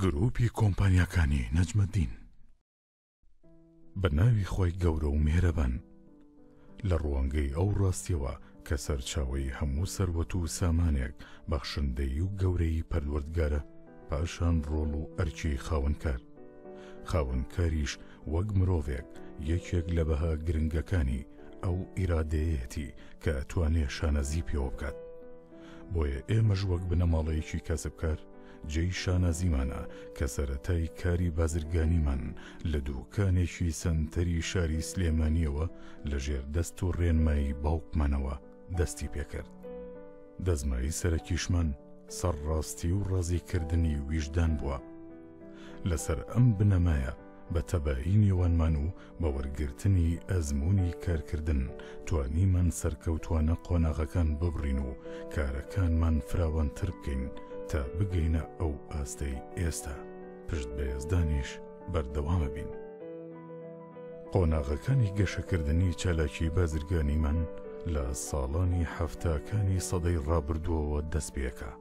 گروپی کۆمپانیاکانی نەجمەدین. بە ناوی خوای گەورە و میهرەبان. لە ڕوانگەی ئەو ڕاستیەوە کە سەرچاوەی هەموو سەروەت و سامانێک بەخشندەیی و گەورەیی پەروەردگارە، پاشان ڕۆڵ و ئەرکی خاوەنکار. خاوەنکاریش وەک مرۆڤێک یەکێک لە بەها گرنگەکانی ئەو ئیرادەیەیەتی کە ئەتوانێ شانازی پێوە بکات. بۆیە ئێمەش وەک بنەماڵەیەکی کاسبکار جێی شانازیمانە کە سەرەتای کاری بازرگانیمان لە دووکانێکی سەنتەری شاری سلێمانیەوە لە ژێر دەست و ڕێنمایی باوکمانەوە دەستی پێکرد. دەستمایی سەرەکیشمان سەرڕاستی و ڕازیکردنی ویژدان بووە. لەسەر ئەم بنەمایە بە تەبایی نێوانمان و بە وەرگرتنی ئەزموونی کارکردن توانیمان سەرکەوتوانە قۆناغەکان ببڕین و کارەکانمان فراوانتر بکەین تا بگەینە ئەو ئاستەی ئێستا پشت بە یەزدانیش بەردەوامەبین. قۆناغەکانی گەشەکردنی چالاکی بازرگانیمان لە ساڵانی حەفتاکانی سەدەی ڕابردووەوە دەست پێکا.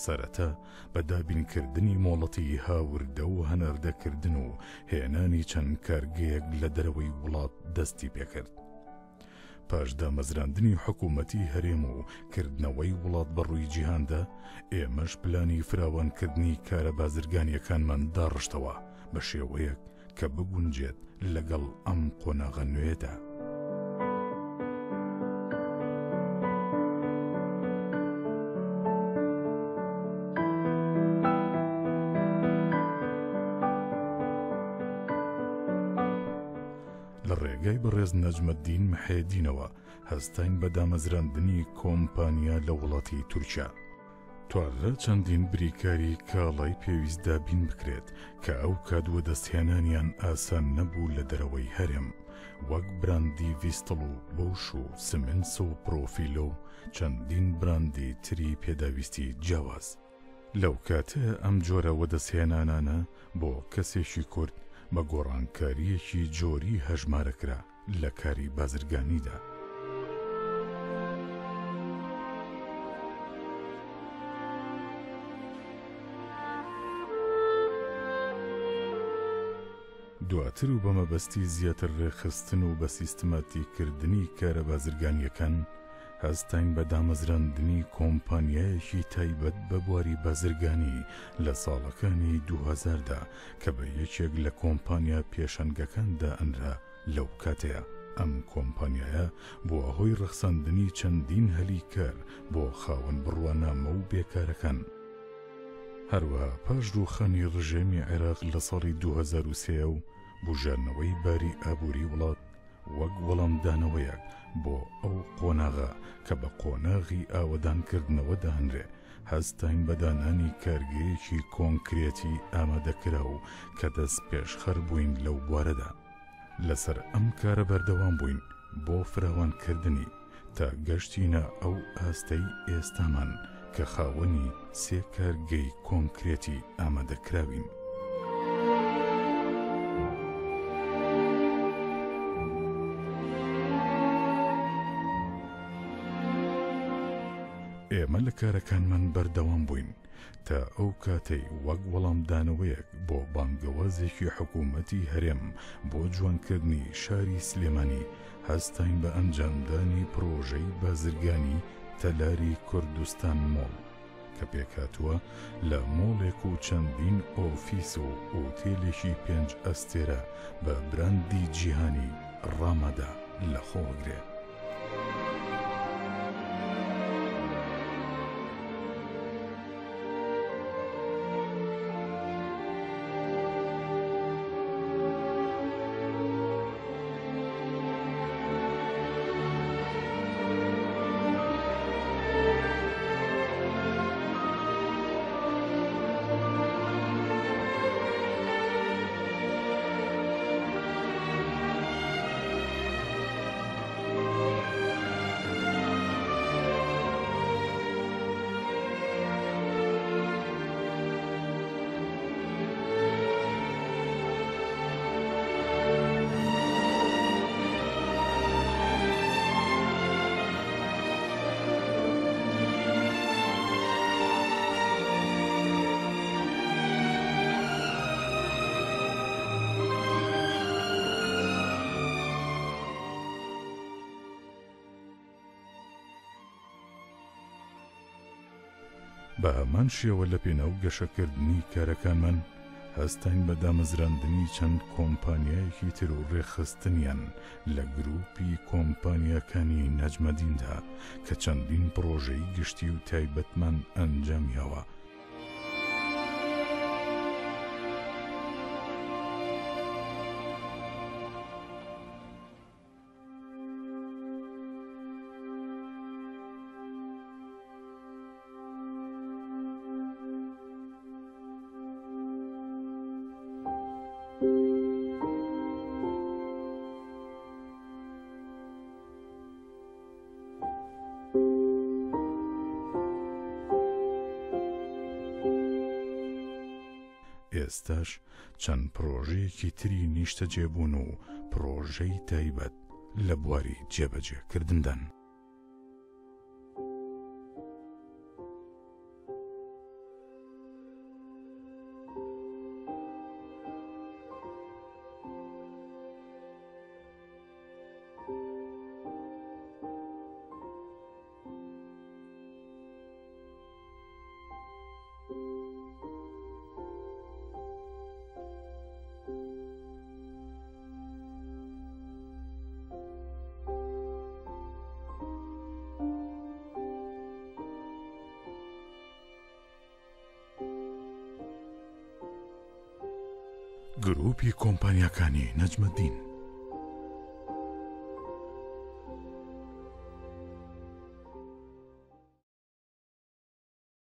سەرەتا بە دابینکردنی مۆڵەتی هاوردە و هەناردەکردن و هێنانی چەند کارگەیەک لە دەرەوەی وڵات دەستی پێکرد. پاش دامەزراندنی حکوومەتی هەرێم و کردنەوەی وڵات بە ڕووی جیهاندا، ئێمەش پلانی فراوانکردنی کارە بازرگانییەکانمان داڕشتەوە بە شێوەیەک کە بگونجێت لەگەڵ ئەم قۆناغە نوێیەدا. لە ڕێگای بەڕێز نەجمەدین محێدینەوە هەستاین بە دامەزراندنی کۆمپانیا لە وڵاتی تورکیا. توانرا چەندین بریکاری کاڵای پێویست دابین بکرێت کە ئەو کات وەدەستهێنانیان ئاسان نەبوو لە دەرەوەی هەرێم وەک براندی ڤیستڵ و بۆش و سمنس و پرۆفیلۆ و چەندین براندی تری پێداویستی جیاواز. لەو کاتە ئەم جۆرە وەدەستهێنانانە بۆ کەسێکی کورد بە گۆڕانکارییەکی جۆری هەژمارە کرا. لە کاری بازرگانیدا. دواتر و بە مەبەستی زیاتر ڕێکخستن و بە سیستماتیککردنی کارە بازرگانییەکان، هەستاین بە دامەزراندنی کۆمپانیایەکی تایبەت بە بواری بازرگانی لە ساڵەکانی 2000 دا کە بە یەکێک لە کۆمپانیا پێشەنگەکان دائەنرا لەو کاتەیا ئەم کۆمپانیایە بووە هۆی ڕەخساندنی چەندین هەلی کار بۆ خاوەن بڕوانامە و بێکارەکان. هەروەها پاش ڕووخانی ڕژێمی عێراق لە ساڵی 2003 و بوژانەوەی باری ئابووری وڵات وەک وەڵامدانەوەیەک بۆ ئەو قۆناغە کە بە قۆناغی ئاوەدانکردنەوە دانرێ، هەستاین بە دانانی کارگەیەکی کۆنکرێتی ئامادەکراو کە دەستپێشخەر بووین لەو بوارەدا. لەسەر ئەم کارە بەردەوام بووین بۆ فراوانکردنی تا گەشتینە ئەو ئاستەی ئێستامان کە خاوەنی سێ کارگەی کۆنکرێتی ئامادەکراوین. ئێمە لە کارەکانمان بەردەوام بووین تا ئەو کاتەی وەک وەڵامدانەوەیەک بۆ بانگەوازێکی حکوومەتی هەرێم بۆ جوانکردنی شاری سلێمانی هەستاین بە ئەنجامدانی پڕۆژەی بازرگانی تەلاری کوردستان مۆڵ کە پێکهاتووە لە مۆڵێک و چەندین ئۆفیس و ئوتێلێکی پێنج ئەستێرە بە براندی جیهانی ڕامادا لەخۆبگرێ. بە هەمان شێوە لە پێناو گەشەکردنی کارەکانمان هەستاین بە دامەزراندنی چەند کۆمپانیایەکی تر و ڕێکخستنیان لە گرووپی کۆمپانیاکانی نەجمەدیندا کە چەندین پڕۆژەی گشتی و تایبەتمان ئەنجامیاوە. ئێستاش چەند پڕۆژەیەکی تری نیشتەجێبوون و پڕۆژەی تایبەت لە بواری جێبەجێکردندان. گروپی کۆمپانیاکانی نەجمەدین.